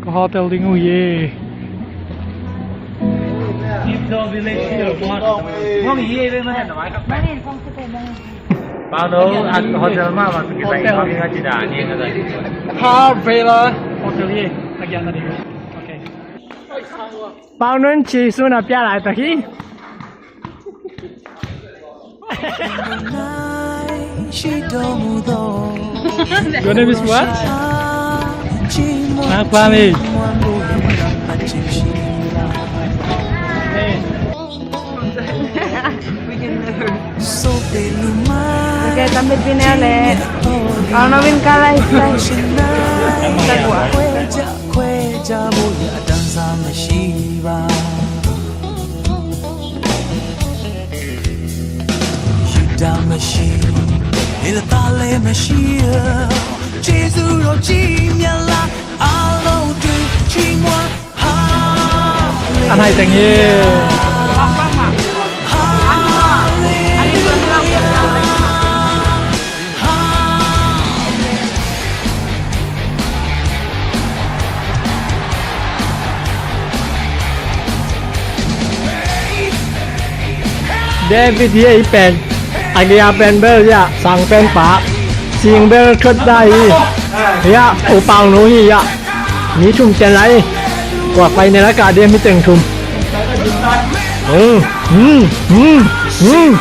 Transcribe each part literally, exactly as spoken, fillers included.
Ka hotel ding uh hi. Hotel. Hotel hi. Pau Nun Ci Sun a pia laitak hi. Your name is what? Nak Pami. Ok, tambit bine le. Kalau nawin kalai. Tagwa. An hai teng hi. David hi ei pen. A gia pen bel ya sang pen pa. Sing bel thot dai hi. Ya u pau nu hi ya. Mi thum ten lai. Kua pai ne la ka de mi teng thum. Mm, mm, mm, mm.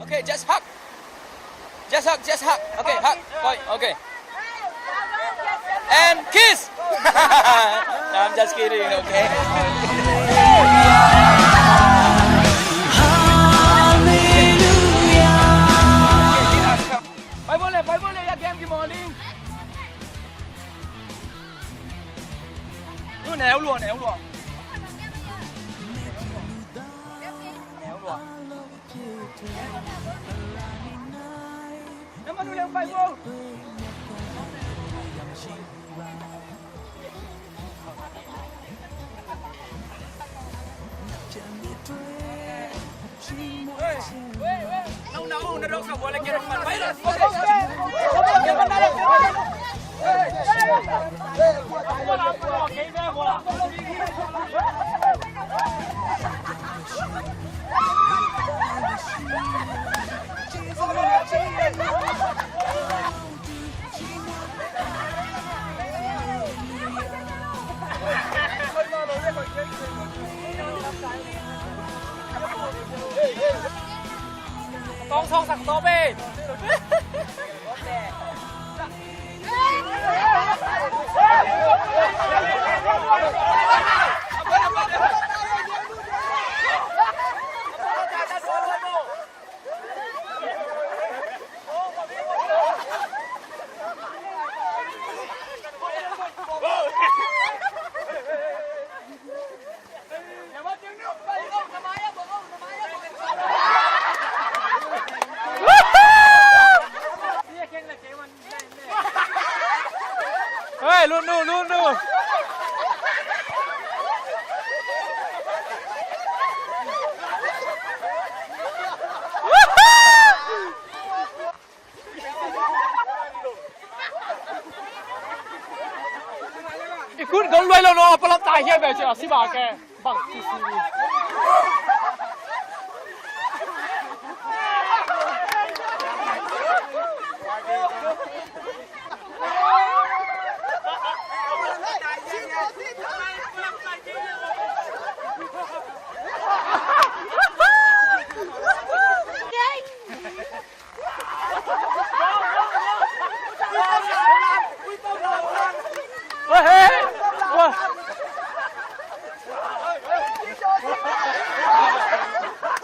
Okay, just hug. Just hug, just hug. Okay, hug. Koi, okay. And kiss. No, I'm just kidding, okay? Hallelujah. Neu lua, neu lua. Neu lua. Tong song sak to be. Hey, lut nu, lut nu. I kun gol luai lo no, palap tai hiam be cia si ba ke. Bang ci si ni.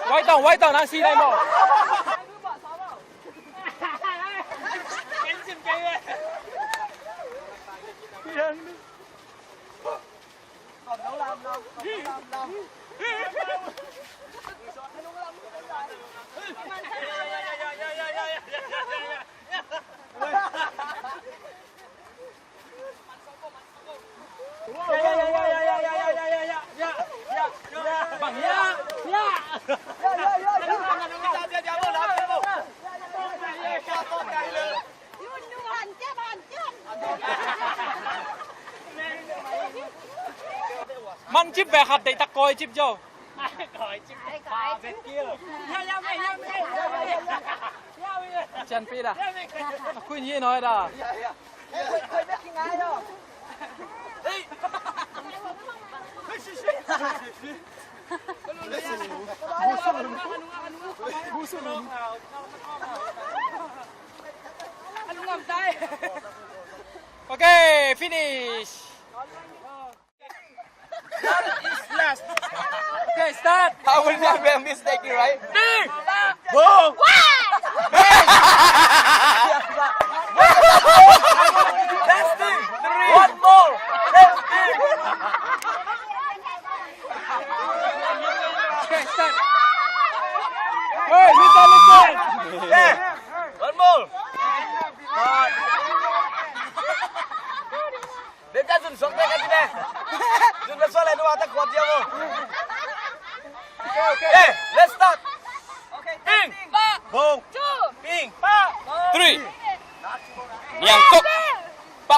Wai tong, wai tong, nang si lai mo. Man cip ve khat deih tak kawi cip jo. Cian pi da. A kuin hi noi da. Okay, finish. Last is last. Okay, start. How will there be a mistake, right? Ding! Bo! Ding! Last ding! One more! Last ding! Okay, start. Hey, listen, listen. Yeah. One more. Deka zun sok deka zun eh. Zun ka sual eh, nua ta kuat dia mo. Okay, okay. Eh, let's start. Ping. Bo. Ping. Three. Niang kok. Pa.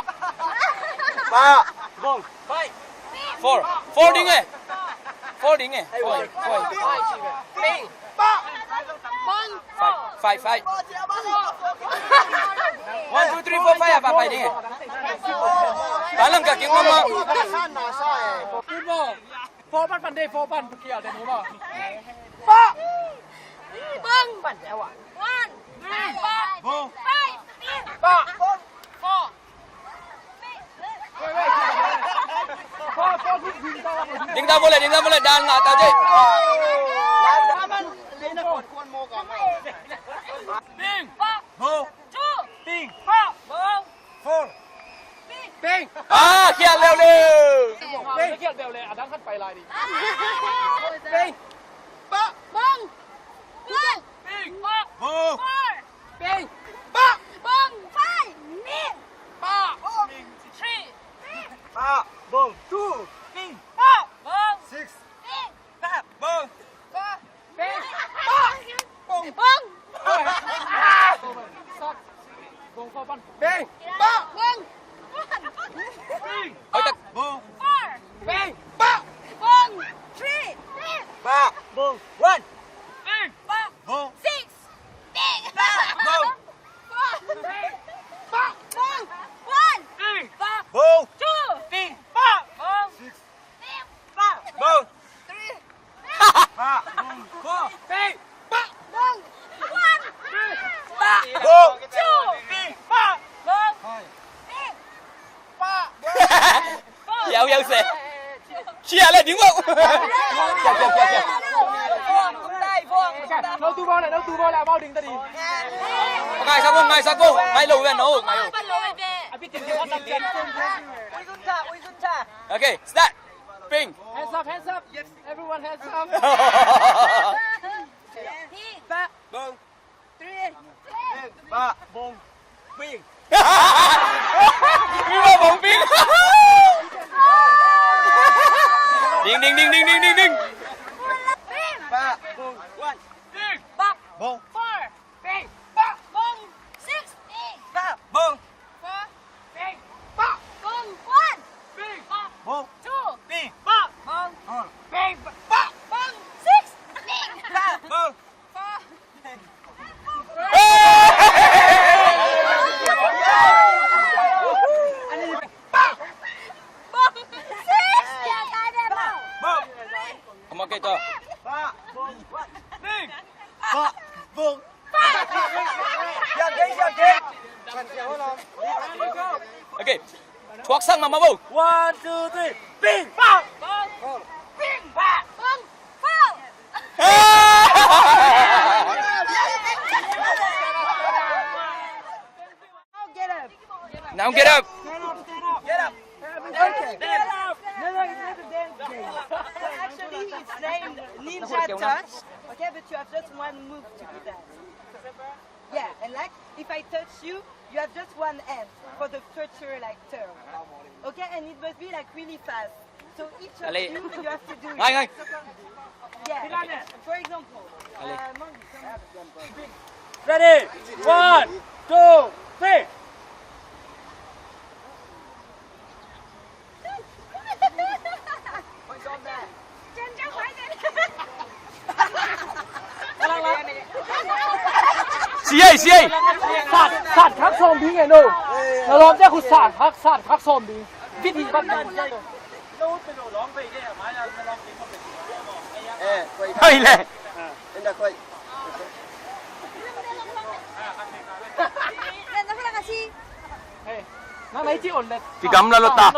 Pa. Bong. Four. Four ding eh. Four ding eh. Four. Four. Ping. Five, five, five. One, two, three, four, five, ah, five, five ding eh. Talang ka king mama. Four pan pan deh, four pan bukia deh mama. Four. Bang. One. Bang. Five. Four. Four. Ding ta bole, ding ta bole, dan la ta je. Ding. Bo. Two. Ding. Four. Bo. Four. Ding. Ah, kia leo leo. Bel le, a dang khat pai lai ding. Peng. Pa. Bong. One. Peng. Pa. Bong. Four. Peng. Pa. Bong. Five. Ning. Pa. Bong. Three. Peng. Pa. Bong. Two. Peng. Pa. Bong. Six. Peng. Pa. Bong. Four. Peng. Pa. Bong. Bong. Bong. Bong. Four. Peng. Pa. Bong. One. Peng. Oi, tak. Bong. Four. Peng. Pa. Bong. Three. Peng. Pa. Bong. One. Peng. Pa. Bong. Six. Peng. Pa. Bong. Four. Peng. Pa. Bong. One. Peng. Pa. Bong. Two. Peng. Pa. Bong. Six. Peng. Pa. Bong. Three. Pa. Bong. Four. Peng. Pa. Bong. One. Peng. Pa. Bong. Two. Peng. Pa. Bong. Peng. Pa. Bong. Four. Yau, yau se. Chia le ding wow. Chia, chia, chia, chia. Nau tu bawng le, nau tu bawng le, a bawng ding ta ding. Ngai sak bawng, ngai sak bawng, ngai lo ven no, ngai lo. A bit ding, a bit ding. Okay, start. Ping. Hands up, hands up. Everyone hands up. Pa. Bawng. Three. Pa. Bawng. Ping. Ping, pa, bawng, ping. Ding, ding, ding. Pa. Bawng. One. Ping. Pa. Bawng. Four. Ping. Pa. Bawng. Six. Ping. Pa. Bawng. Four. Ping. Pa. Bawng. One. Ping. Pa. Bawng. Two. Ping. Pa. Bawng. Four. Ping. Pa. Bawng. Six. Ping. Pa. Bawng. Okay. Thuak sang mahmah bo. One, two, three. Ping, pang. Ping, pang. Now get up. Now get up. Get up, stand up. Get up. Okay. Stand up. No, no, it's not a dance game. So actually, it's named Ninja Touch. Okay, but you have just one move to do that. Yeah, and like, if I touch you, you have just one hand for the future, like, term. Okay, and it must be, like, really fast. So each of you, you have to do it. Ngai, ngai. Yeah. For example, uh, Ready? One, two, three. Siei, siei. Sat, sat khak sawm ding e no. Na lawmte khut sat khak, sat khak sawm ding. Fit hi bat ding. Hoi le. Nang nai ci on le. Ci gam la lo ta.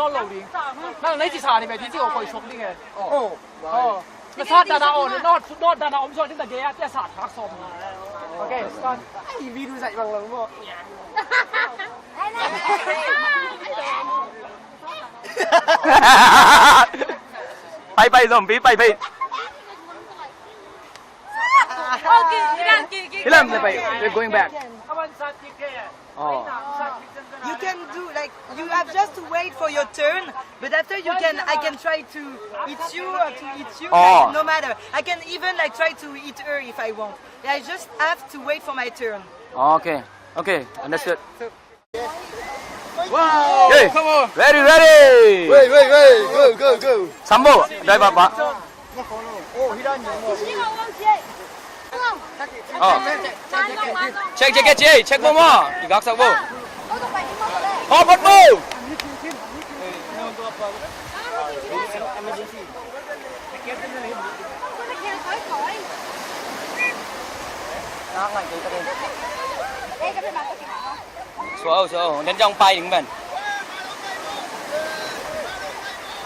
Nang nai ci sa ni be ci ci o koi sok ding e. Oh. Oh. Na sa dana on, not, not dana om sok ding ta ge a tia sa thak som. Okay, start. Ai, video sai bang lang mo. Pai, pai, zombie, pai, pai. Hilam na pai. We're going back. Oh. You can do, like, you have just to wait for your turn, but after you can, I can try to hit you or to hit you, like, no matter. I can even, like, try to hit her if I want. I just have to wait for my turn. Okay. Okay. Understood. Wow, hey, come on. Ready, ready. Wait, wait, wait. Go, go, go. Sambo, drive up, ah. Oh. Check, check, check, check. Check mo mo. Igak sak mo. Oh, pot mo. Suau, suau. Dan jang pai ding ban.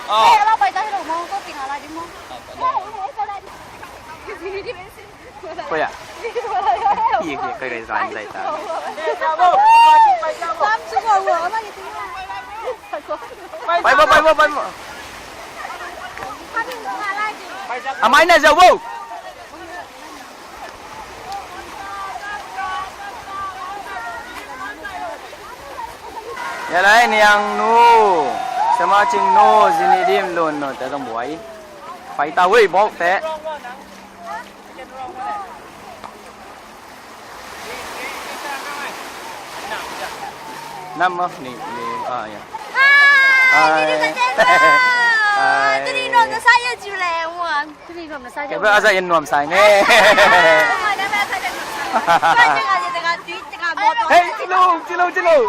Oh. Koi ah. Iya, iya, koi, koi, zai, zai, zai. Pai mo, pai mo, pai mo. A mai na zia vo. Ia lai niang nu, Sama Cing nu, zini dim lun nu te zong buai. Pai ta wei bawk te. Nam mah ni ni ah ya. Hai, hai. Hai. Tadi nuam na sa ya jiu le wan. Tadi nuam na sa ya. Kaya ba asa yan nuam sa nge. Hei, cilung, cilung, cilung.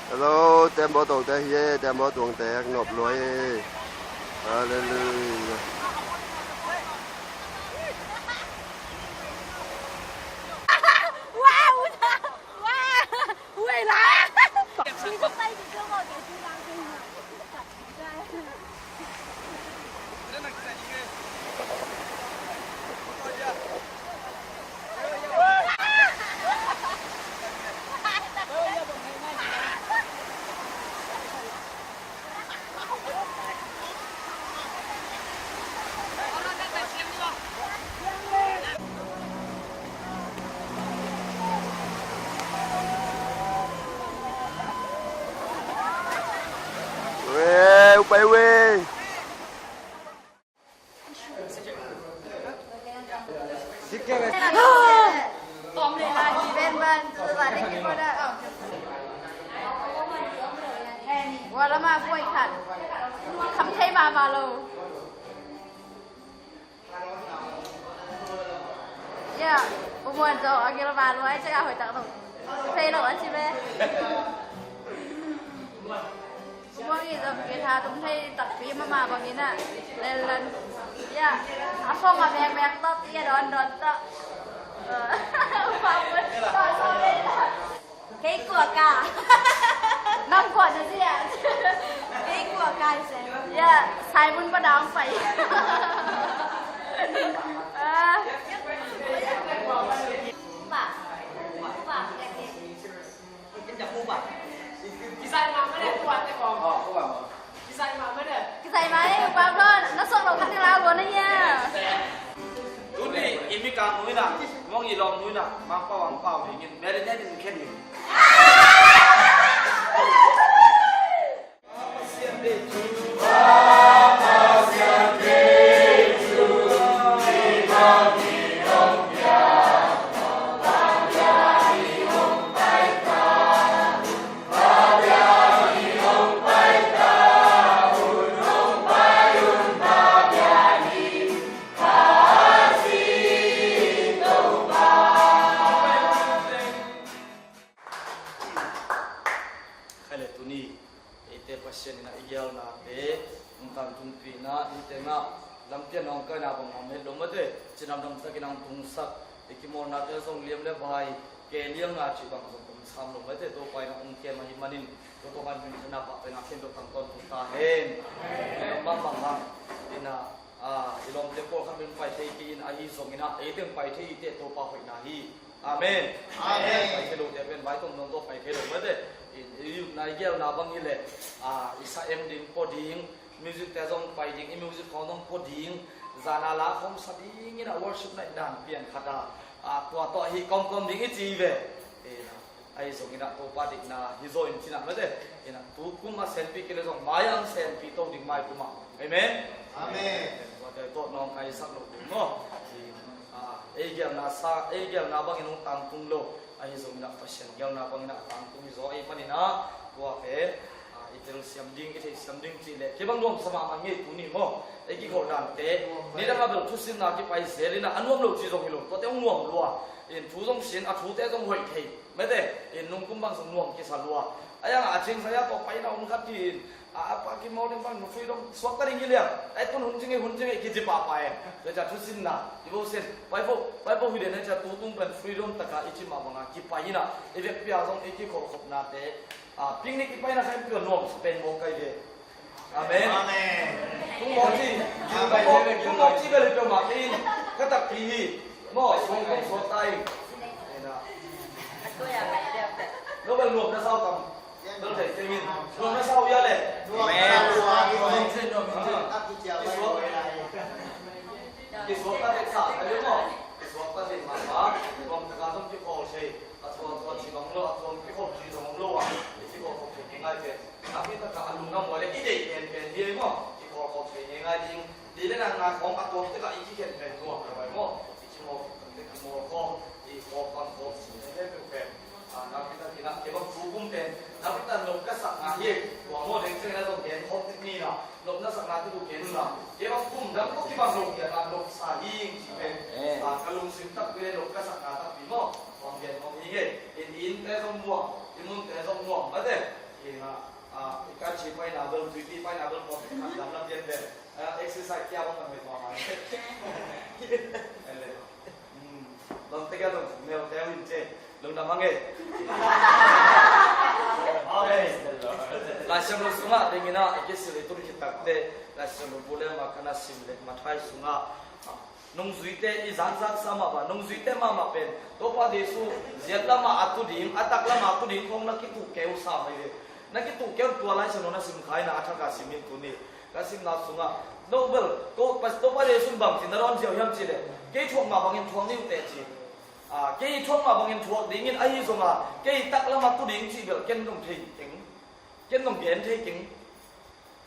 Hello, tembaw tawngte hi e, tembaw tawngte hek nop lua e. Hallelujah. Wow! Wow! Wait lah. Weh, upai weh. Wala ma buai khat. Kham thei mahmah lo. Ya, U Muan zong a gil ma luai ciang a hoih tak lo. Thei lo a ci ve. U Muan i zong gil ha tum thei takpi mahmah bangin ah. Lenlan. Ya, a phone a bekbek tawh ti a dawndawn tawh. Upa Muan tawh so lenlan. Kei kua ka. Nang kua na zia. Kei kua ka se. Ya, Simon pa dang pai. Ah. Upa. Upa. Kisai ma ma le kua te ko. Kisai mah mah ne. Kisai mah ne, Pablo, na sok lo khat ni lau lo na hia. Tuni, i Mikang nu in ah, Muang i lawm nu in ah, Mangpau Angpau ding in, Mary Jane in khen in. Khai le tuni, eite Pasian in ah i geelnate hong tangtungpih in ah, eite in ah lampi a nawngkaina bang om het lo mate, cinam dam takin hong tungsak, i kimawlnate zong liam le vai, ke liamna cih bang zong om sam lo mate, Topa in ah hong kem ahih manin, tua tawh kan minthanna pahtaina khempeuh tang tawntung ta hen. Bang bang hang in ah, ah, i lawmte pawlkhat in pai thei kei in, ahi zongin ah, ei teng pai thei i teh Topa hoihna hi. Amen. Amen. Pai thei lote pen vai tawmtawm tawh pai thei lo mate. I, i upna i geelna bang hi leh, ah, i sa em ding, pua ding, music te zong pai ding, i music khawng zong pua ding, zan a la khawm sa ding in ah worship night dan pian khat ah, ah, tua tawh hi kawmkawm ding i ci ve. Eh, ahi zongin ah Topa deihna hi zaw in ci in ah mate. In ah tu kum a senpi kei le zong mai-ah hong senpi to ding mai kum ah. Amen. Amen. Tuate tawh nawngkai sak lo ding maw. Ah, ei geelna sa, ei geelna bangin hong tangtung lo. Ahi zongin ah Pasian geelna bangin ah tangtung hi zaw ahih manin ah, tuate, ah, i telsiam ding, i theihsiam ding cih leh kei bang nuamsa mahmah ngei tuni maw. Ei kikholh dante nidang a bel thusinna kipai zel in ah a nuam lo ci zong hi lo, tuate hong nuam lua. In thu zong sin, a thute zong hoih thei. Mate, in nungkum bang zong nuam kisa lua. A yang a cing saya tawh pai na um khat hi in, a, a pa kimawl ding bang freedom suak ta ding hi liang. Ai tun hun cing ei, hun cing ei kici pahpah e. Tua cia thusinna i vo sin, pai vo, pai vo hi den a cia tu tung pen freedom taka i ci mah banga kipai in ah, i vekpi a zong i kikholhkhopnate, a, picnic i paina kha in pia nuam sa pen mawk kai ve. Amen. Amen. Kung mawk ci, kung mawk, kung mawk ci bel hi peuhmah kei in, ka takpi hi. Maw, suang kong suak ta in. No bel nuam na sau kam. Bel thei kei in. Nuam na sau ia le. Amen. Kisuak, kisuak ta tek sa, ka liu maw. Kisuak ta tek mahmah. Nuam taka zong kikhawl thei. A thuam thuam ci bang lo, a thuam kikhawl ci zong lo a. Kikhawl khawl thei ngai pen. Nakpi takin a lungdam uh a le i deih penpen hi ei maw? I kawlkawp thei ngeingai ding. Deih le nang ngai khawng a tuak tekah i kikhen pen nuam lo ei maw? I kimawl khawm tek kimawl khawm, i khawm pang khawm sin he he peuhpeuh. Ah, nakpi takin ah kei bang thu kum pen nakpi takin nop ka sakna hi ei. Tua maw deng ciangin a zong gen khawm tek ni na. Nop na sakna tek uh gen uh na. Kei bang kum dang tawh kibang lo hi a, nop sa hi ing ci pen. Eh. Ah, ka lungsim takpi le nop ka sakna takpi maw? Khawm gen khawm hi ei. In, innte zong nuam, i munte zong nuam mate. Hi na. Ah, i ka ci paina bel, tuipi paina bel, pawh khat dam lam pian bel. Ah, exercise kia bang kan hei pawh mai. Ele. Hmm. Lom te kia lom, neu te hin ce. Lungdam hang e. Amen. Laisiangtho sungah dingin ah, i kisil i tun khit takte, Laisiangtho bu le ma kana sim le, Matthai sungah, ah, nungzuite i zanzaksa mahmah, nungzuite mahmah pen Topa Jesu ziat lamah a tu ding, a tak lamah a tu ding khawng na kituh keu sa mai ve. Na kituh keu tua Laisiangtho na sim kha in a, a thak a sim in tuni ka simna sungah, no bel, Topa, Topa Jesu in bangci na dawn ziau hiam cih leh, kei thuak mah bangin thuak ni uh teh ci. Ah, kei thuak mah bangin thuak dingin ahi zongah kei tak lamah tu ding cih bel ken zong thei keng, ken zong gen thei keng.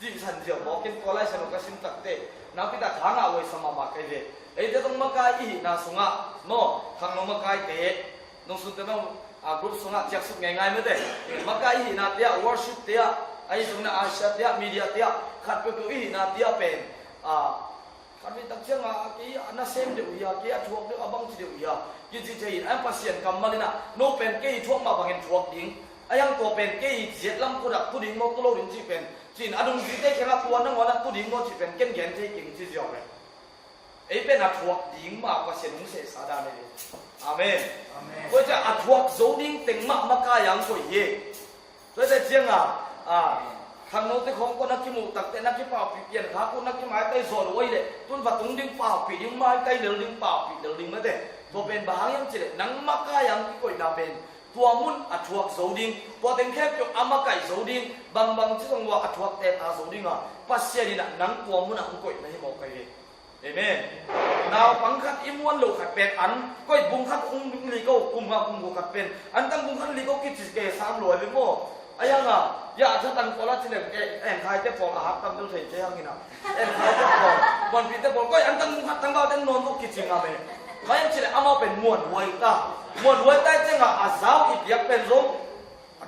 Cihsan ziau maw, ken tua Laisiangtho ka sim takte nakpi tak hangah huaisa mahmah kei ve. Eite zong makai i hihna sungah maw, khangno makaite, nungsunte bang, ah, group sungah ciaksuk ngeingai mate. Makai i hihna te ah, worship te ah, ahi zongin ah usher te ah, media te ah, khat peuhpeuh i hihna te ah pen, ah, khat vei tak ciangah, a kei a nasem deuh hi a, kei a thuak deuh a bangci deuh hi a, kici thei in, a Pasian kammal in ah, no pen kei thuak mah bangin thuak ding, a hiang tua pen kei ziat lam khuadak tu ding maw, tu lo ding cih pen, ci in a dungzite kiangah tua nangawn ah tu ding maw cih pen ken gen thei keng ci ziau pen. Ei pen a thuak ding mah Pasian hong sehsa dan hi. Amen. Amen. Tua ciah a thuak zo ding teng mah makai a hong koih hi. Tua te ciangah, ah, khangnote khawng kua na kimuh takte na kipaupih pian kha kua na kimaitai zawh lo oi leh tun va tung ding paupih ding, maitai lel ding paupih lel ding mate. Tua pen bang hang hiam cih leh nang makai a hong kikoihna pen tua mun a thuak zo ding, tua teng khempeuh a makaih zo ding, bangbang ci zong ua a thuak teta zo ding a, Pasian in ah nang tua mun ah hong koih na hi mawk ka hi. Amen. Naupang khat i muan lo khat pen an koih bung khat hong li ko, kum nga kum ko khat pen an tang bung khat li ko kici ke sam lo ve maw? A hiang a, ya a thatang pawl a ci leng ke, en khai te pawl a hak tam deuh thei ke hang in a. En khai te pawl, muanpi te pawl, koih an tang bung khat tang bau teng nawn ko kici nga me. Khai an ci leh amau pen muan huai ta. Muan huai ta ciangah a zau i piak pen zong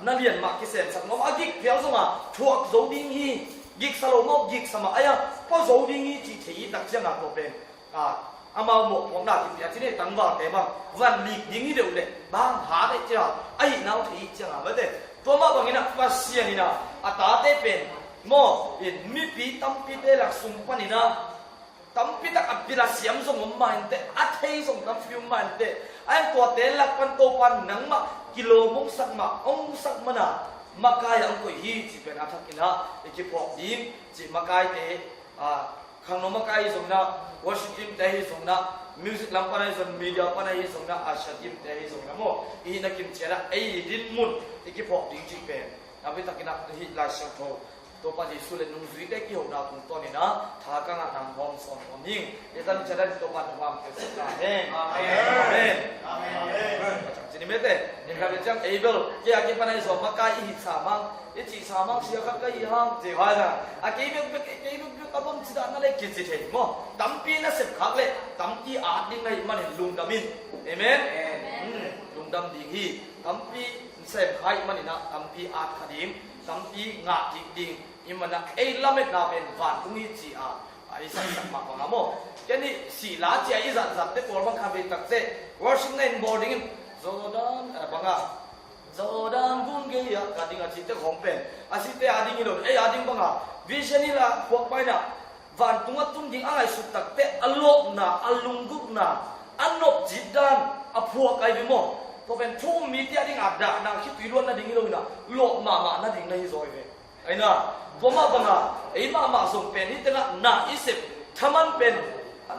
na lian mah kisemsak nuam a, gik phial zongah thuak zo ding hi, giksa lo maw, giksa mah a, pua zo ding hi cih thei i tak ciangah tua pen, ah, amau mawhpuakna kipia ci ni, tangvalte bang van lik ding hi deuh leh bang hat eh cia, a hih nau thei i ciangah mate. Tua mah bangin ah Pasian in ah a tate pen maw, in mipi tampite lak sung panin ah tampi tak a pil a siam zong om mah inteh, a thei zong tampi om mah inteh. A hiang tuate lak pan Topa in nangmah kilawm hong sak mah, hong sak man a makai a hong koih hi cih pen a thak in ah i kiphawk ding cih, makaite, ah, khangno makai hi zongin ah, worship team te hi zongin ah, music lam pan ahi zong, media pan ahi zongin ah, usher team te hi zongin ah maw, i hihna kim ciat ah ei i dinmun i kiphawk ding cih pen nakpi takin ah hih Laisiangtho Topa Jesu le nungzuite kihona tungtawn in ah tha ka ngah nang hawm sawn nuam ing. I zan ciat ah Topa in thupha hong pia sak ta hen. Amen. Amen. Amen. Amen. Macam cini mete. Ning khat ciang ei bel kei a kipan ahi zong makai i hih sa mang, i cih sa mang sia khat ka hi hang, ci hang a. A kei bek bek, kei bek bek a bang ci dan na le kici thei maw. Tampi na sep khak le tampi at ding na hih manin lungdam in. Amen. Amen. Hmm, lungdam ding hi. Tampi sem kha i hih manin ah tampi at kha ding, tampi ngah kik ding i hih manin ah ei lametna pen vantung hi ci a, a i saksak mah bang a maw. Ken hih sihla ci a i zatzatte pawl bang khat vei tak ciah worship na in bawl dingin Jordan, eh, bang a, Jordan gun gei ah ka ding a cihte khawng pen a sihte a ding hi lo, ei a ding bang a Vision Hill a phuak pa in ah vantung a tun ding a ngaihsut takte a lawpna, a lunggulhna, a nopcip dan a phuak ahi ve maw. Tua pen thu um mite a ding a dahna khitui luat nading hi lo in ah lawp mahmah nading na hi zaw hi ve. Aina, tua mah banga, ei mahmah zong pen, hih tengah na i sep thaman pen,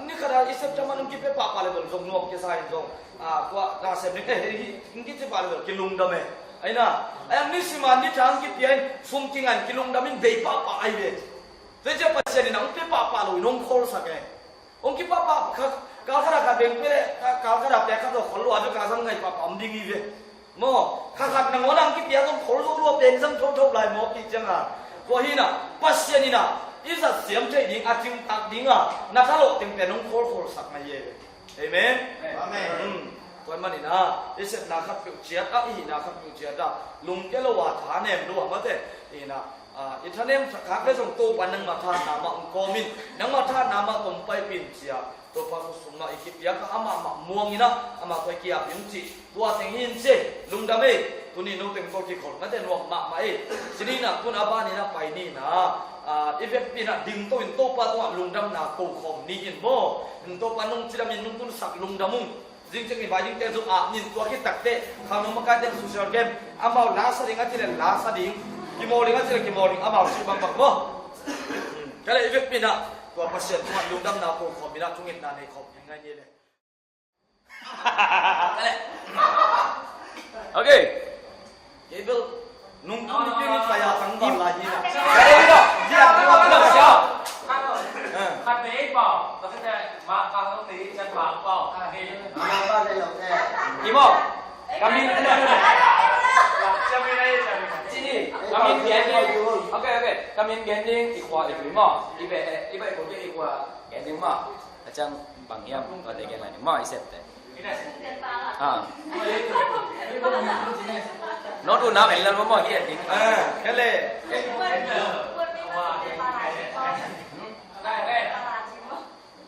ni khat a i sep thaman hong kipia pahpah le bel zong nuam kisa in zong, a, tua na sep ding, eh, hih, hih, hong kici pah le bel kilungdam e. Aina, ai ang ni sima ni thang kipia in, sum kingan kilungdam in bei pahpah ai ve. Tua ciang Pasian in a hong pia pahpah lo in hong kholsak e. Hong kipahpah kha, kal khat a khat beng pia le, ka, kal khat a pia khat tawh khol lua, a kal khat ngai pahpah om ding hi ve. Maw, kha khat nangawn a hong kipia zong khol zo lua, peng zang thotho lai maw, pi ciang a. Tua hi na, Pasian in a, i zat siam theih ding, a cingtak ding a, na thalawh teng pen hong kholkholsak na hi e. Amen. Amen. Hmm. Tua ahih manin a, i sepna khat peuh ciat a, i hihna khat peuh ciat a, lungkia lo a, thanem lo a, mate. Hi na, a, i thanem thak khak le zong Topa nangmah thahatna mah hong kawm in, nangmah thahatna mah tawh hong paipih in ci a, Topa khut sung mah i kipiak a, amah mah muang in a, amah tawh i ki-ap in cih. Tua teng hi in ci, lungdam ei, tuni no teng tawh kikhol, mate, nuam mahmah ei. Ci ni na, tun a ban in a pai ni na, a, i vekpi in a ding to in Topa tungah lungdamna ko khawm ni in maw. Topa nong cidam in nong tunsak lungdam ung. Zing ciang i vai dingte zong ap ning, tua khit takteh khangno makaite social game, amau la sa ding a cih leh la sa ding, kimawl ding a cih leh kimawl ding, amau cih bangbang maw. Ka leh i vekpi in a tua Pasian tungah lungdamna ko khawm in a, thungetna nei khawm in ngai ni le. Ka leh. Okay. Kei bel nung kum ni piang in pai a tangval lai hi na. Ka leh hi lo. Ziak hi lo, hi lo, siau. Ah. Khat vei ei pau, khat vei ma ka hong ni, chan ma pau. Hi. Ma pa le lo te. Hi mo. Ka min. Chin hi. Ka min gen ding. Okay, okay. Ka min gen ding, i khua i tui mo. I be, i be ko i khua gen ding mo. A cang bang hiam, tua te gen lai ding mo, i sep te. Ah. No tu na en lal mo mo hi en ding. Ah, ka leh.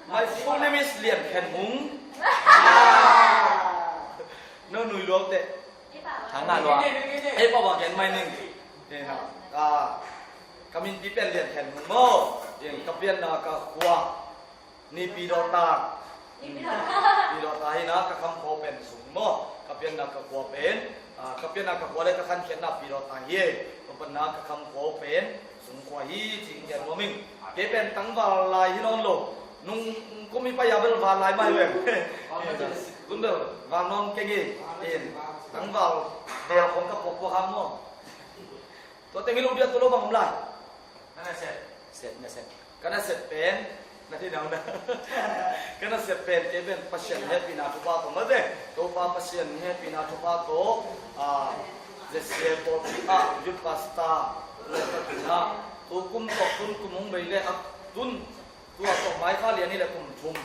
My full name is Lian Khen Hung. No nui luang te. Thang na luang. Ei, pa ba gen mai ning. Te na. Ah, ka min pi pen Lian Khen Hung mo. Lian ka pian na ka khua. Ni Pi Dawt ta. Pi Dawt ta hi na, ka kham khua pen sung maw. Ka pianna ka khua pen, ah, ka pianna ka khua le ka khankhiatna Pi Dawt ta hi e. Ka panna ka kham khua pen sung khua hi ci in gen nuam ing. Kei pen tangval lai hi nawn lo. Nung kum i pai a bel val lai mah hi ve. Kun bel val nawn keng hi. In tangval bel khong ka puakpuak hang maw. Tua teng hi lo dia, tua lo bang om lai. Na sep. Sep, na sep. Ka na sep pen, na ti nau na. Ka na sep pen, kei pen Pasian hehpihna thupha tawh mate. Topa Pasian hehpihna thupha tawh, ah, Z C A pawlpi ah youth pastor le ka tina. Tu kum tawh tun kum hong bei le a tun. Tua tawh mai kha lian hi le kum thum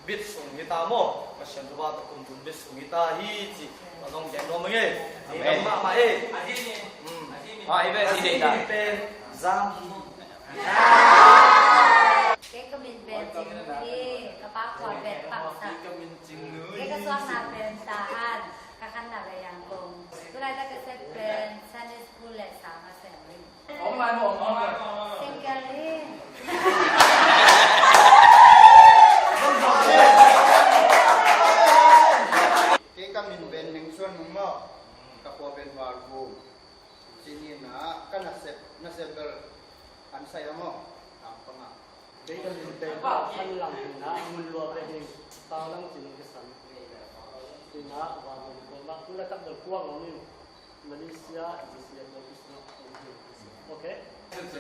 bit sung hi ta maw? Pasian thupha tawh kum thum bit sung hi ta hi ci. Tua zong gen nuam ing e. Amen. Dam mahmah e. Hmm. Mah hi ve, a si ding ta. Pen Zam hi. Kei ka min pen Cing Nui, ka pa khua pen Pangsak. Kei ka suakna pen Tahan, ka khanna pen Yangon. Tulaitak ka sep pen Sunday School le sang a sem. Om lai maw, om lai maw. Single hi. Kei ka min pen Meng Suan Nung maw. Ka khua pen Valgum. Cih ni na, ka nasep, nasep bel an sai a maw. Tampang ah. Kei ka min pen Khan Lang hi na, mun lua pen hi. Tang Lang cih na kisan. Hi na, Valgum kong bak, tu le tak bel kuang om in. Malaysia, Malaysia, Malaysia. Okay. Single.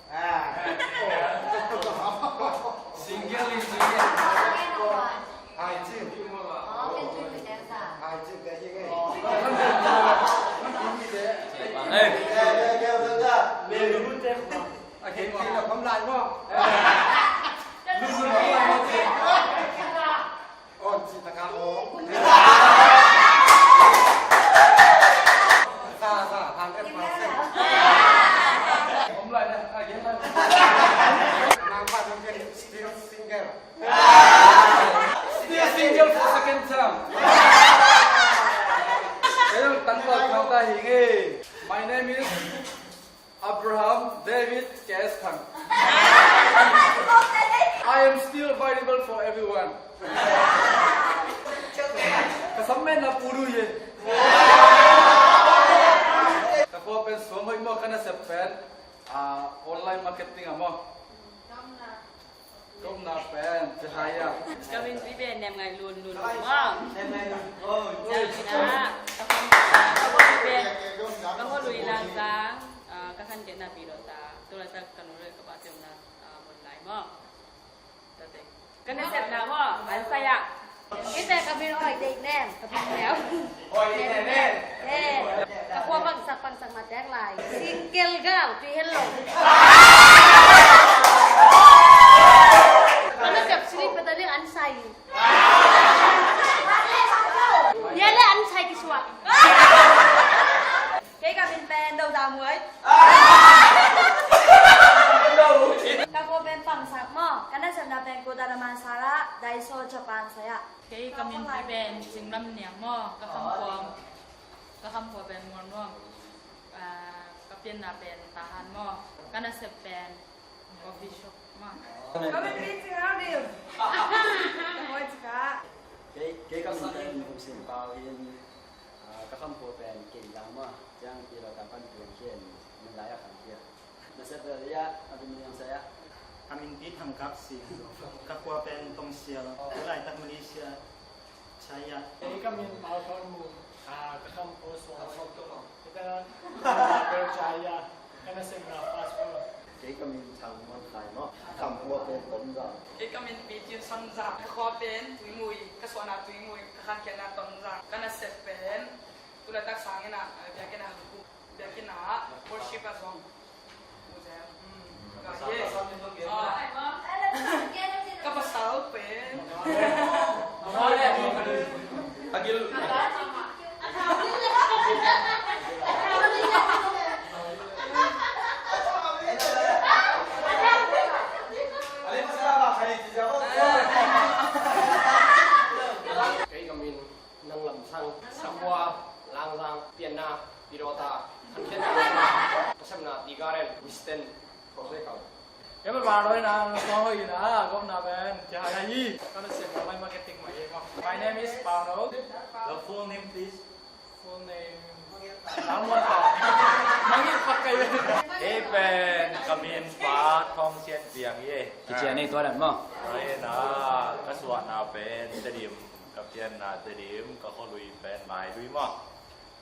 Ah. Single is single. Ai, Cin. Ai, Cin, kei hi ngei. Hey. A kei kei na pom lai maw. Lu lu pom lai maw. On ci ta ka ong. Sa sa thang ket pa se. Pom lai na a gen lai. Nang pa nang ken still single. Still single for second time. Kei tan pa thang ta hi ngei. My name is Abraham David K S Thang. I am still available for Everyone. Ka sam men na pu du ye. Ka khua pen Suang Hoih maw, ka nasep pen, ah, online marketing ah maw. Tawpna pen Cahaya. Ka min pi pen Nem Ngai Lun Lun maw. Nem Ngai Lun. Oh, Cahaya. Ka min pi pen, ka khualui Langzang, ah, ka khankhiatna Pi Dawta. Tu laitak ka nu le ka pa te omna, ah, Muanlai maw. Ka nasepna maw, an sai ah. Ite ka min Hoih Deih Nem, ka min Nem. Hoih Deih Nem. Eh, ka khua pangsak, pangsak ma teng lai. Single girl, pi hello. Ka nasep sini patali an sai. Nia le an sai kisuak. Kei ka min pen Do Za Muai. Ka khua pen Pangsak maw. Ka nasepna pen Kota Damansara, Daiso, Japan sai ah. Kei ka min pi pen Singlam Niang maw. Ka khamkhua, ka khamkhua pen Mualnuam. Ah, ka pianna pen Tahan maw. Ka nasep pen coffee shop maw. Ka min pi Cing Hau Dim. Ka khua Cing Hau. Kei, kei ka min pen Hong Sin Pau hi in. Ah, ka khamkhua pen Keilang maw, ciang Pi Dawta pan piang khin, Muanlai ah khan khia. Nasep vel ia, a dum liang sa ia. Ka min pi Thang Kap Sing, ka khua pen Tong Sial, tu laitak Malaysia, Chaya. Kei ka min Pau Thon Mun, ah, ka khamkhua Suang Hoih. Kita, ah, Chaya, ka nasepna fast food. Kei ka min Thang Muan Khai maw, khamkhua pen Tonzang. Kei ka min pi Tin Son Zang, ka khua pen Tuimui, ka suahna Tuimui, ka khankhiatna Tonzang, ka nasep pen, tu laitak sang inn ah, eh, biakinn ah, biakinn ah, worship ah zong. Ka pasal pen. Kei ka min Nang Lam Sang, Sabuai, Langzang, pianna Pi Dawta, khankhiatna, ka sepna Tea Garden, Western, Kawlgawh. Kei pen Pau Dawina, Suang Hoih ina, gawpna pen Cahaya hi. Ka nasep online marketing mah hi maw. My name is Pau Daw. Your full name, please. Full name. Pau Daw. Mangit pak kai. Kei pen ka min Pa Thong Sian Piang hi. Kici a nei tua dan maw. Ai na, ka suahna pen Tedim. Ka pianna Tedim, ka khualui pen Mailui maw.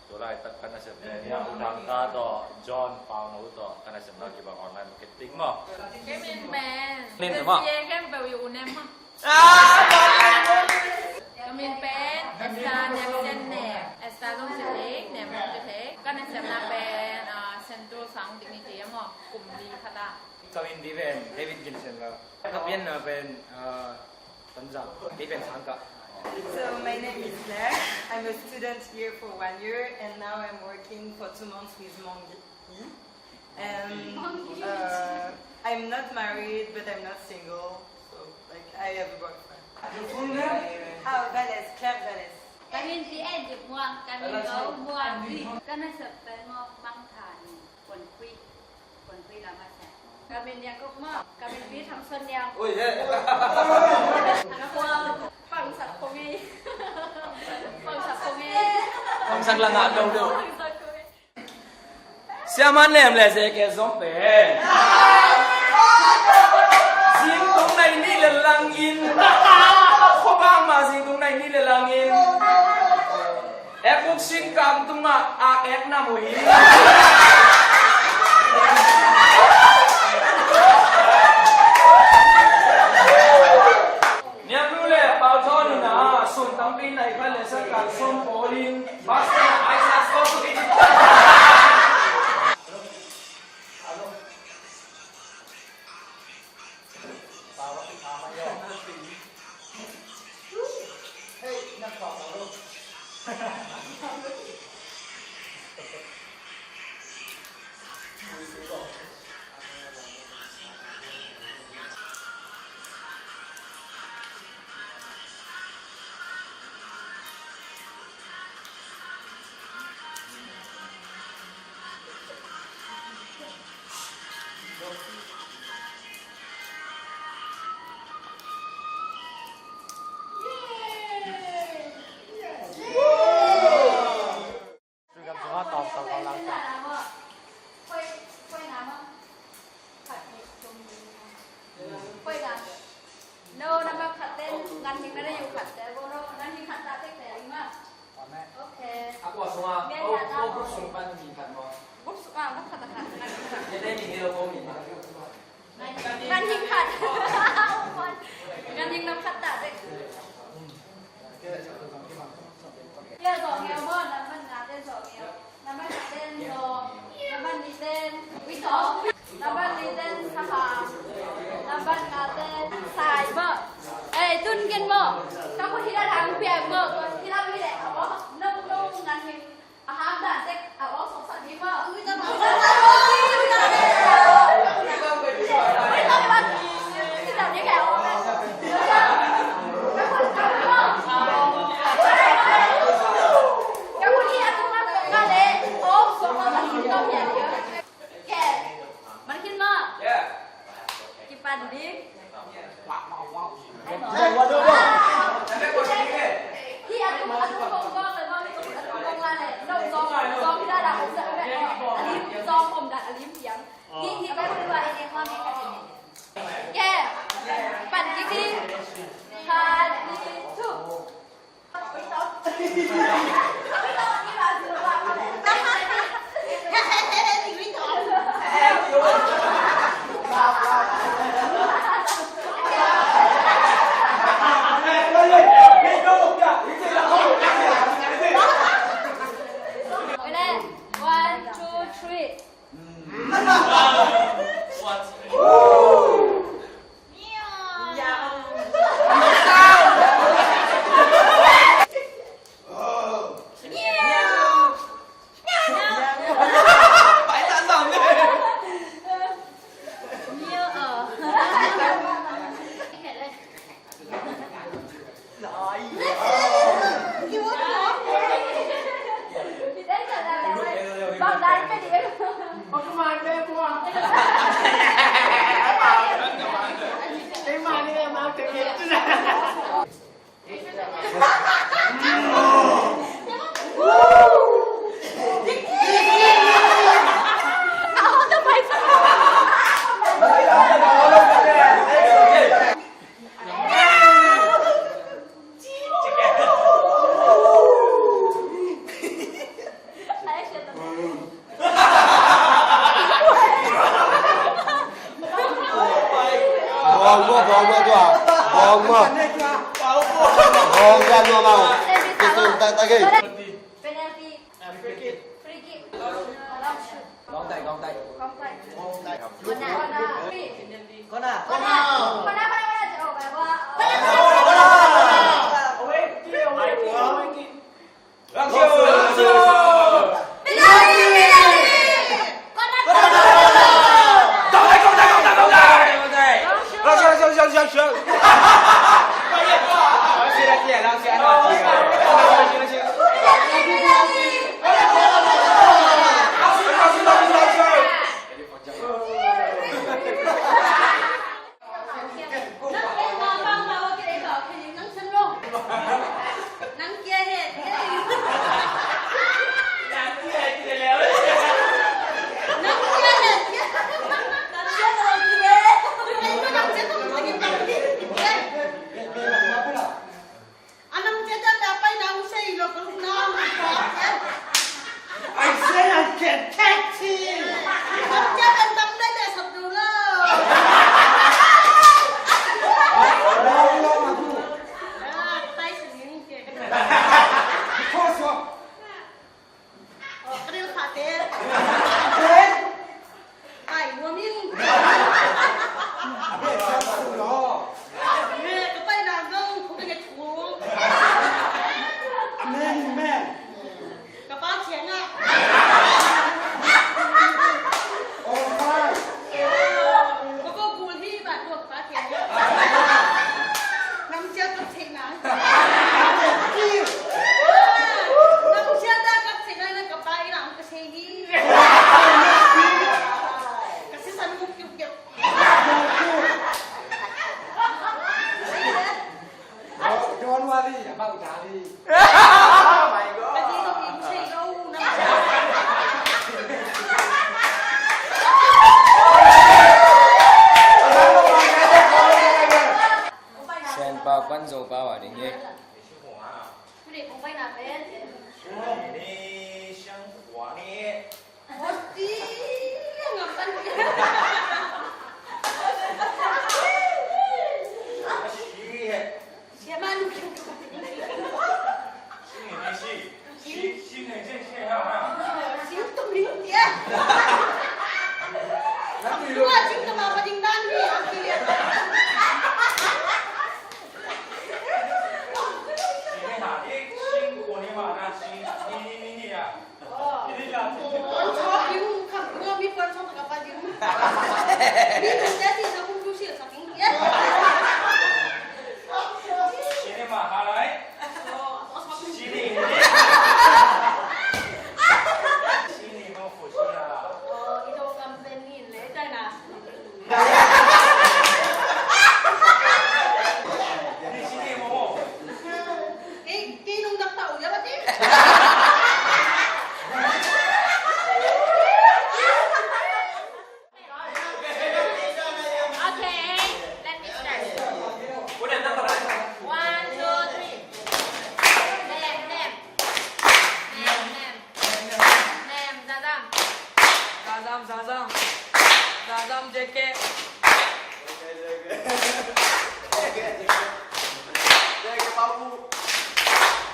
Tu laitak ka nasep pen ia U Thang Ka tawh, John Pau No tawh, ka nasepna kibang online marketing maw. Kei min pen. Nin maw. Sia kem pe u nem maw. Ka min pen Esther Nem Sian Nem. Esther Zong Sian Nem, Nem Zong Sian. Ka nasepna pen, ah, Sentul Sang Dignity maw. Kum li khat ah. Ka min pi pen David Gin Sian Lau. Ka pianna pen, ah, Tonzang. Kei pen Sang Kah. So my name is Claire. I'm a student here for one year, and now I'm working for two months with Mong Yi. And, uh, I'm not married, but I'm not single. So, like, I have a boyfriend. Your full name? Ah, Vales, Claire Vales. Ka min pi Dim Muang, ka min Go Muang. Ka nasep pen maw, Mang Than. Kuan Kui. Kuan Kui Lam Sian. Ka min Niang Kok maw. Ka min pi Thang Son Niang. Oi, he. Thang Kuang. Pangsak Kong ei. Pangsak Kong ei. Pangsak la ngah lo lo. Pangsak Kong ei. Siaman lem le se ke zong pen. Zing tung nai ni le lang in. Kho bang ma zing tung nai ni le lang in. Ek buk sin kang tungah ak ek nam uh hi. Niang nu le pau thawn in a, sun tampi nai khat le sa khat sawm pawl in, pastor ai sa sawm tu in. Ning nam khat ta dek. Kia zawh ngeu maw, nambat nga ten zawh ngeu. Nambat nga ten zawh. Nambat nih ten ui tawh. Nambat nih ten saha. Nambat nga ten sai maw. Eh, tun ken maw. Ka ko hila dang piak maw. Ko hila mi leh maw. Nong nong ngan hin. A hang dan tek a awk sawksak ding maw? Ui, ta maw. Ui, ta maw. Ui, ta maw. Kipan ding. One, two, three. Bawng maw, bawng maw tua? Bawng maw? Bawng tua maw? Kisun tak tak eh. Penalty. Free kick. Free kick. Long tai, long tai. Long tai. Corner. Corner. Corner. Corner. Corner. Corner. Corner. Corner. Corner. Corner. Corner. Corner. Corner. Corner. Corner. Anang cedar dapai nang sei lo keluk nang. I say I can take it. Nang cedar tam dai dai sab du lo. Lo lo ma tu. Ah, tai sing ke. Because of Ka rel khate. Pai nuam ing. Ka pai na zong khuke nge thu. Amen, amen. Ka pa thiang ah. All right. Ka ko gul hi ba, tua ka pa thiang ah. Nang cia ka thei na. Nang sia da ka thei na, na ka pai lam ka thei hi. Ka sisan muk kiu kiu. Don't worry about daddy. Ka di dong in thei lo na. Shan pau pan zo pau a ding hi. Ni nung te ci sa kung tu sil sa kung ye. Sini mahal ai. Sini. Sini mau fu sini. Oh, itu company le, China. Kei, kei nung dak tau ya ba ti? Okay, let me start. One, two, three. Nem, nem. Nem, nem. Nem, Zazam. Zazam, Zazam. Zazam, J K. J K, Pau Pu.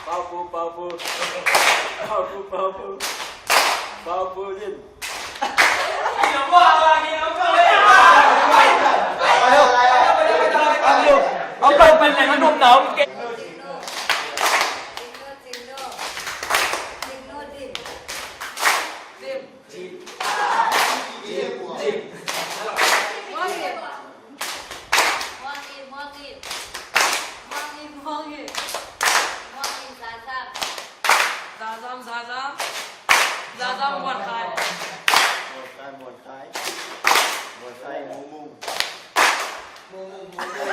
Pau Pu, Pau Pu. Pau Pu, Pau Pu. Pau Pu, Jin. Zazam, Zazam. Zazam, Muan Khai. Muan Khai, Muan Khai. Muan Khai, Mung Mung. Mung Mung, Mung Mung.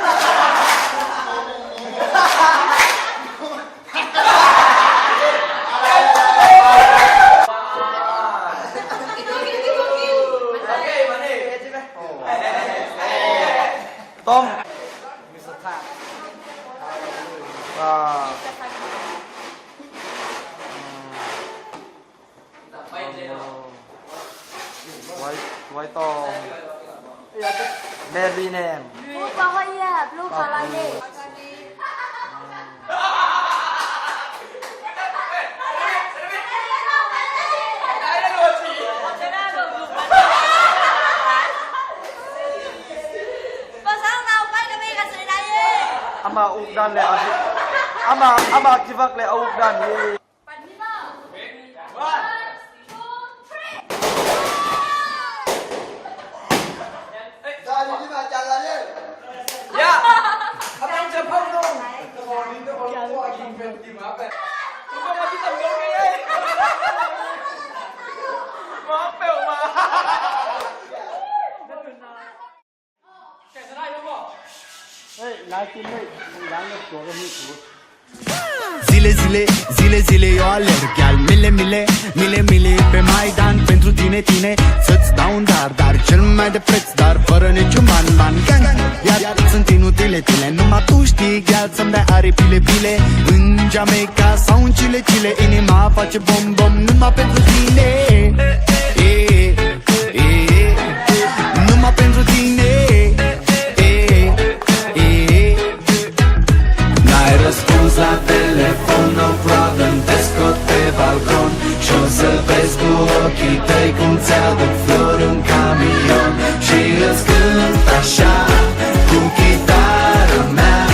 Tom. Ah. Wai, wai tong. Bad name. Blue power ya, blue power ya. Ama uk dan le a, ama, ama kivak le a uk dan hi. Zile, zile, zile, zile, eu alerg. Ia-l mile, mile, mile, mile pe Maidan. Pentru tine, tine, să-ți dau un dar, dar cel mai de preț, dar fără niciun ban, ban. Gang, iar sunt inutile tine. Numai tu știi, ia să-mi dai aripile, bile. În Jamaica sau în Chile, Chile, inima face bom, bom. Numai pentru tine. E, e, e, numai pentru tine. E, e, e. N-ai răspuns la telefon, no problem, te scot pe balcon și o să vezi cu ochii tăi cum ți-aduc flori în camion. Și îți cânt așa, cu chitara mea.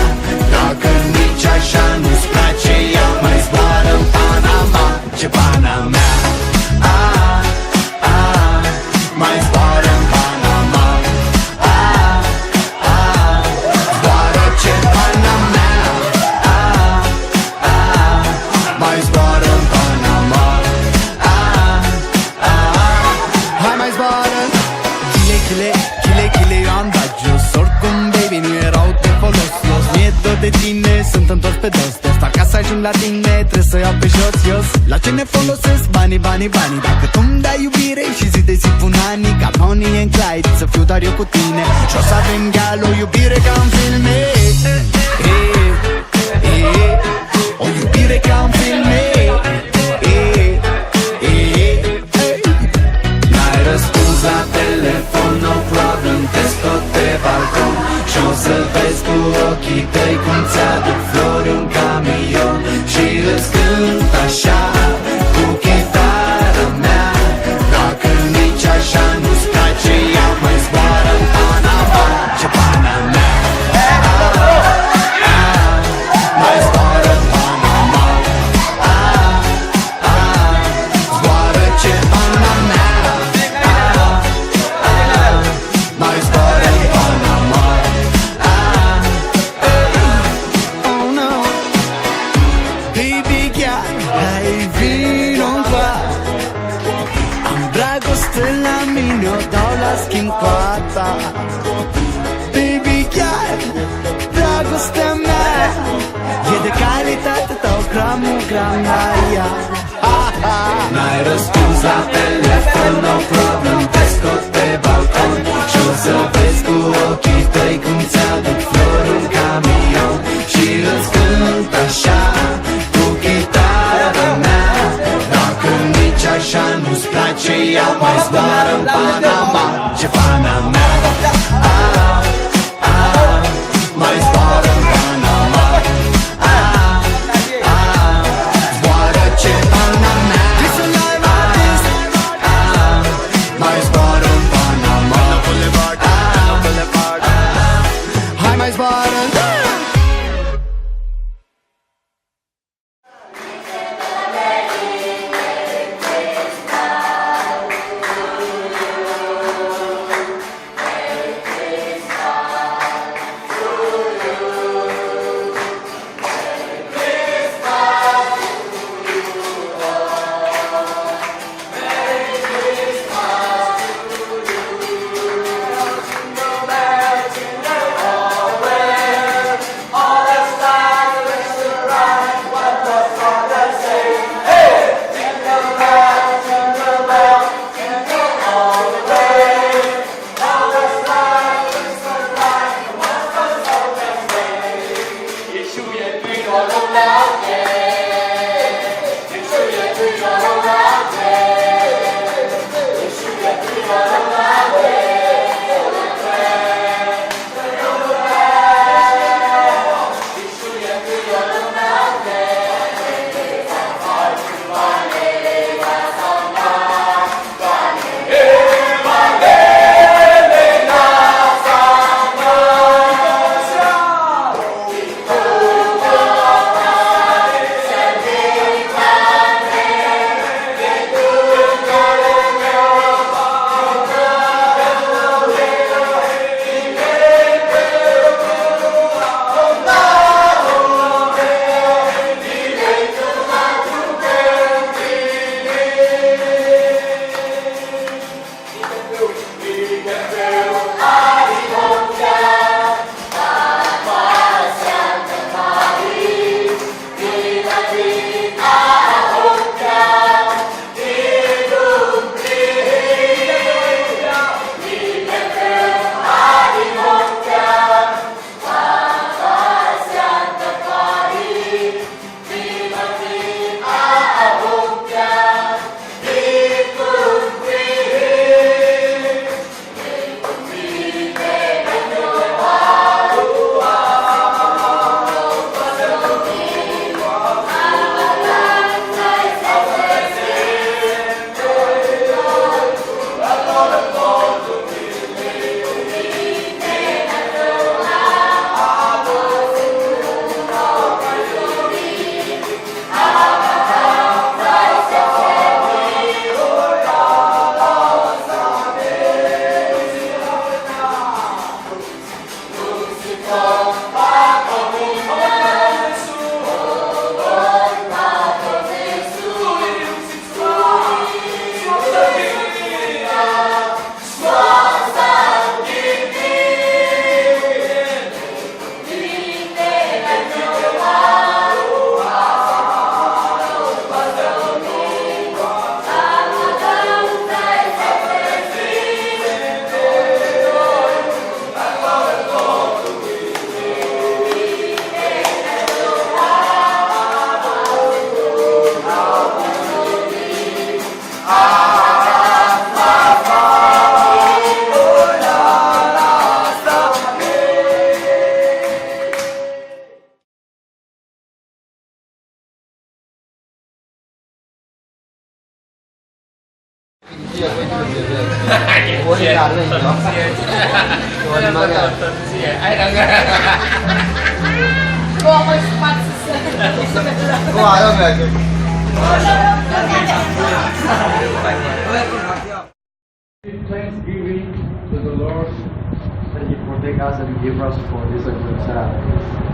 Dacă nici așa nu-ți place, ia mai zboară în Panama. Ce Panama, a, a, mai zboară în Panama. A, a, zboară, ce Panama. A, a, mai zboară în Panama. A, a, hai, mai zboară. Chile, chile, chile, chile, eu am dat jos. Oricum, baby, nu erau de folos. Mi-e dor de tine, sunt întors pe dos. Tot ca să ajung la tine, trebuie să iau pe jos, jos. La ce ne folosesc banii, banii, banii, dacă tu-mi dai iubire și zi de zi pun ani ca Bonnie and Clyde, să fiu doar eu cu tine. Și o să avem, gal, o iubire ca în filme. E, e, o iubire ca în filme. E, e, e. N-ai răspuns la telefon, no problem, te scot pe balcon și o să vezi cu ochii tăi cum ți-aduc flori în camion. Și îți cânt așa, cu chitara mea. Dacă nici așa nu-ți place, ia mai zboară în Panama. Ce Panama. A, a, mai zboară în Panama. A, a, zboară, ce Panama. A, a, mai Nai răspuns la telefon, no problem, vezi tot pe balcon. Și o să vezi cu ochii tăi cum ți-aduc flori în camion. Și îți cânt așa, cu chitara mea. Dacă nici așa nu-ți place, ia mai zboară în Panama. Ce Panama? Ah, ah, mai zboară în Panama. Ah, ah, zboară ce Panama. Ah, ah, mai zboară în Panama. Ah, ah, hai mai zboară în Thanksgiving to the Lord that He protect us and give us for this good time.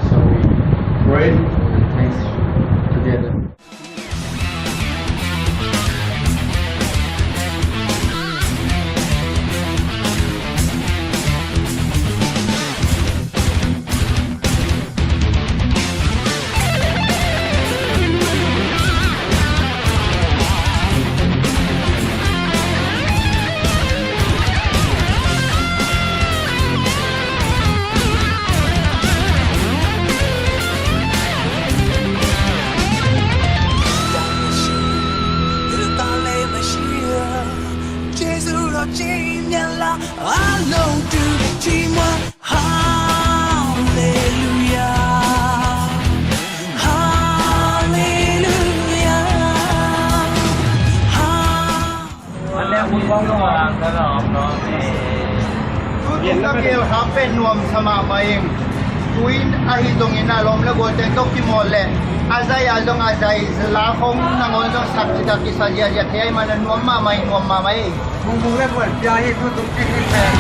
So we pray and thanks together. Tutung a keel khak pen nuamsa mahmah ing. Tui ahi zongin a lawm le gualte tawh kimawl leh a zai a zong a zai la khong nangawn zong sak cita kisa ziahziah thei ahih manin a nuam mahmah ing, nuam mahmah ing. Bubu le buan pia hi tutung cik hi pen.